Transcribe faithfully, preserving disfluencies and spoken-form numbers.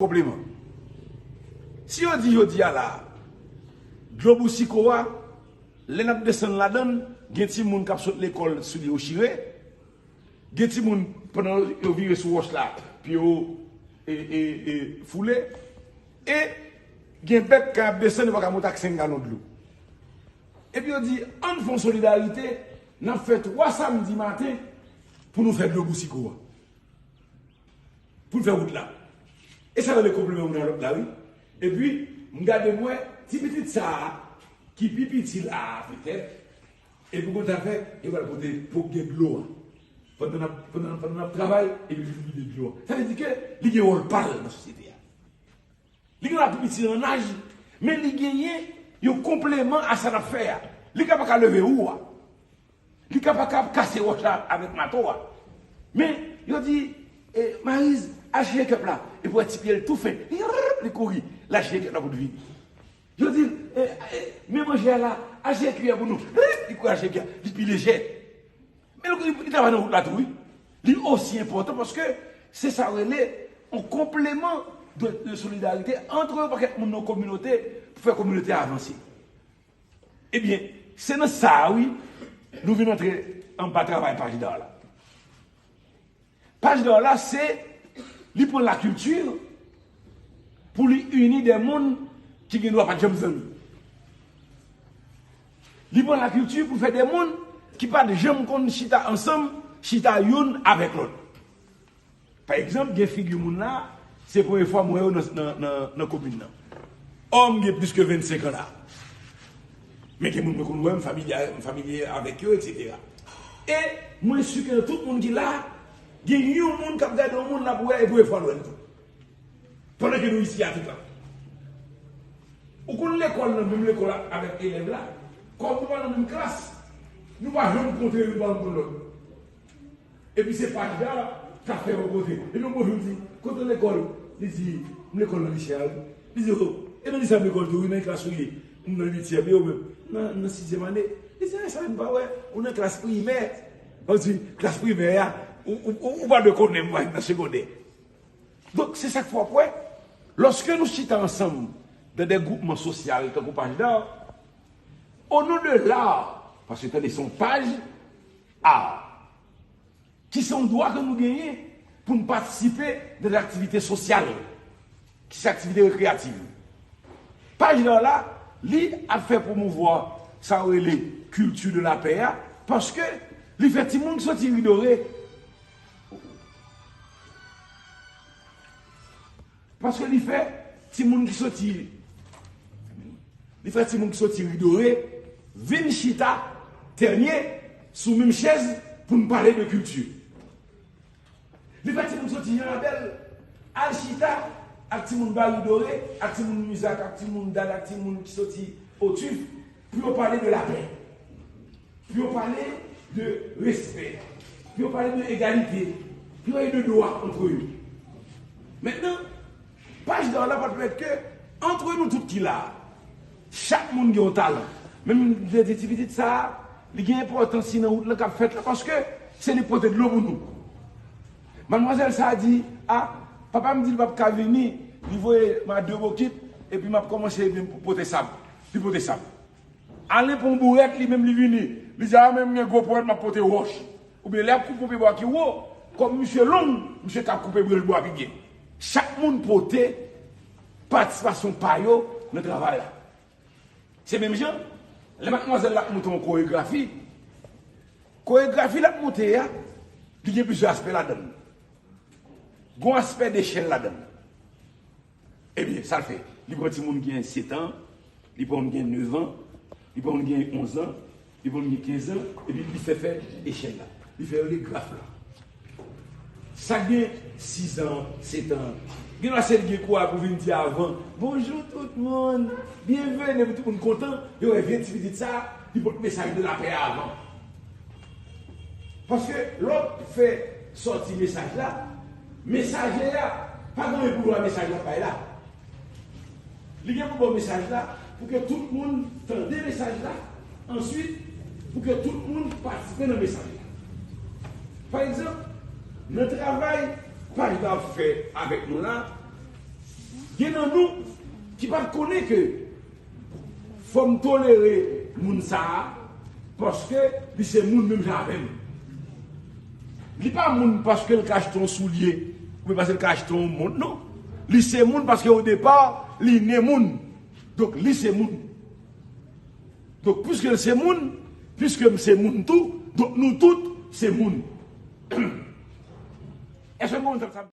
Konpleman. Si yo di jodi a la, dlo Boucicault a, lè n ap desann ladan l, gen timoun k ap sot lekòl soulye yo chire, gen timoun pandan yo vire sou wòch la, pye yo e, e, e, foule, e gen bèt k ap desann, yo pa ka monte ak senk galon dlo. Epi yo di, ann fè yon solidarite, n ap fè twa samdi maten pou nou fè dlo Boucicault a. Pou n fè wout la. E sa rele konpleman youn a lòt la, wi. Epi, m gade m wè, ti pitit sa a, ki pi piti la a, petèt, epi konn sa fè, yo pral pote pou gen dlo a. Pandan n ap, pandan, pandan n ap travay, epi li vide dlo a. Sa vle di ke li gen wòl pa l nan sosyete a. Li gen dwa pi piti an aj, men li genyen yon konpleman a sa n ap fè a. Li ka pa ka leve wou a. Li ka pa ka kase wòch la avèk mato a. Men, yo di, eh, Mariz, al chèche kèp la. Epi w wè ti pye l tou fen. Li, li kouri. L al chèche kèp la pou l vini. Yo di, eh, eh, men manje a la, al chèche kiyè pou nou. Li kouri al chèche kiyè. Li pi lejè. Men li, li travay nan wout la tou, wi. Li osi enpòtan paske se sa yo rele yon konpleman de, de solidarite ant yon pakèt moun nan yon kominote pou fè kominote a avanse. Ebyen, se nan sa a, wi, nou vin antre anba travay Pajda la. Pajda la, se, li pran lakilti pou li ini de moun ki gen dwa pa t janm zanmi. Li pran lakilti pou fè de moun ki pa t janm konn chita ansanm, chita youn avèk lòt. Pa egzanp, gen figi moun la, se premye fwa m wè yo nan, nan, nan, nan komin nan. Ò, m gen plis ke vennsenk an la. Men gen moun mwen konn wè, m familye, m familye avèk yo, etsetera. E mwen si ke nan tout moun ki la, gen yon moun k ap gade yon moun l ap wè, e premye fwa l wè l tou. Pandan ke nou isi a tout la. Ou konn lekòl nan, menm lekòl a, avèk elèv la, kòm nou pa nan menm klas, nou pa janm kontre youn pa konn lòt. Epi se Pajda k ap fè rankontre. Epi yon bonjou, m di, kote w lekòl? Li di, m lekòl nan lise a, wi. Li di, o, e nan lise a m lekòl tou, wi, nan ki klas ou ye? M nan uityèm, e ou menm? Nan, nan sizyèm ane. Li di, e sa m pa wè, ou nan klas primè. Ou di, klas primè a, ou, ou, ou, ou pa dwe konnen m nan segondè. Donk, se sa k fè w ap wè, lòske nou chita ansanm nan de gwoupman sosyal tankou Pajda, o non de la, paske tande se yon paj, a, ki se yon dwa ke nou genyen pou n patisipe nan de aktivite sosyal, ki se aktivite rekreyativ. Pajda la, li ap fè pwomouvwa sa yo rele kilti de lapè a, paske li fè timoun ki soti Ri Dore, paske li fè timoun ki soti, li fè timoun ki soti Ri Dore vin chita tènye sou menm chèz pou n pale de kilti. Li fè timoun soti Jan Rabèl al chita ak timoun Bari Dore, ak timoun Mizak, ak timoun Dad, ak timoun ki soti Otwif, pou yo pale de lapè, pou yo pale de respè, pou yo pale de egalite, pou yo pale de dwa ant yo. Mentnan, Pajda la pa t pèmèt ke, ant nou tout ki la a, chak moun gen yon talan. Men m vle di ti pitit sa a, li gen enpòtans li nan wout lan k ap fèt la, paske se li k pote dlo pou nou. Madmwazèl sa a di, a, papa m di l p ap ka vini, li voye m a de bokit, epi m ap kòmanse epi m pote sab. Li pote sab. Alen pran yon bourèt, li menm li vini. Li di, a, men m gen gwo bourèt, m ap pote wòch. Oubyen lè y ap koupe yon pye bwa ki wo, kòm misye long, misye ka koupe branch bwa pi byen. Chak moun pote patisipasyon pa yo nan travay la. Se menm jan, lè madmwazèl la ap monte yon koregrafi, koregrafi l ap monte a, li gen plizyè aspè ladan l. Gen yon aspè de chèn ladan l. Ebyen, sa l fè? Li pran timoun ki gen sèt an, li pran moun ki gen nèf an, li pran moun ki gen onz an, li pran moun ki gen kenz an, epi li fè fè echèl la. Li fè rele graf la. Sa k gen sis an, sèt an, gen dwa se li gen kouraj pou vin di avan, bonjou tout moun, byenveni, pou tout moun kontan, yo wè vye ti pitit sa, li pote mesaj de lapè a avan. Paske lè w fè sòti mesaj la, mesaje a pa gen anyen pou l wè mesaj l ap bay la. Li gen pou l ba w mesaj la pou ke tout moun tande mesaj la, answit pou ke tout moun patisipe nan mesaj la. Pa egzanp, nan travay Pajda ap fè avèk nou la, Gen nan nou ki pa t konnen ke fò m tolere moun sa a, paske li se moun menm jan avè m. Li pa moun paske l ka achte yon soulye, oubyen paske l ka achte yon mont, non. Li se moun paske o depa, li ne moun. Donk, li se moun. Donk, piske l se moun, piske m se moun tou, donk nou tout se moun. Èske nou konprann sa?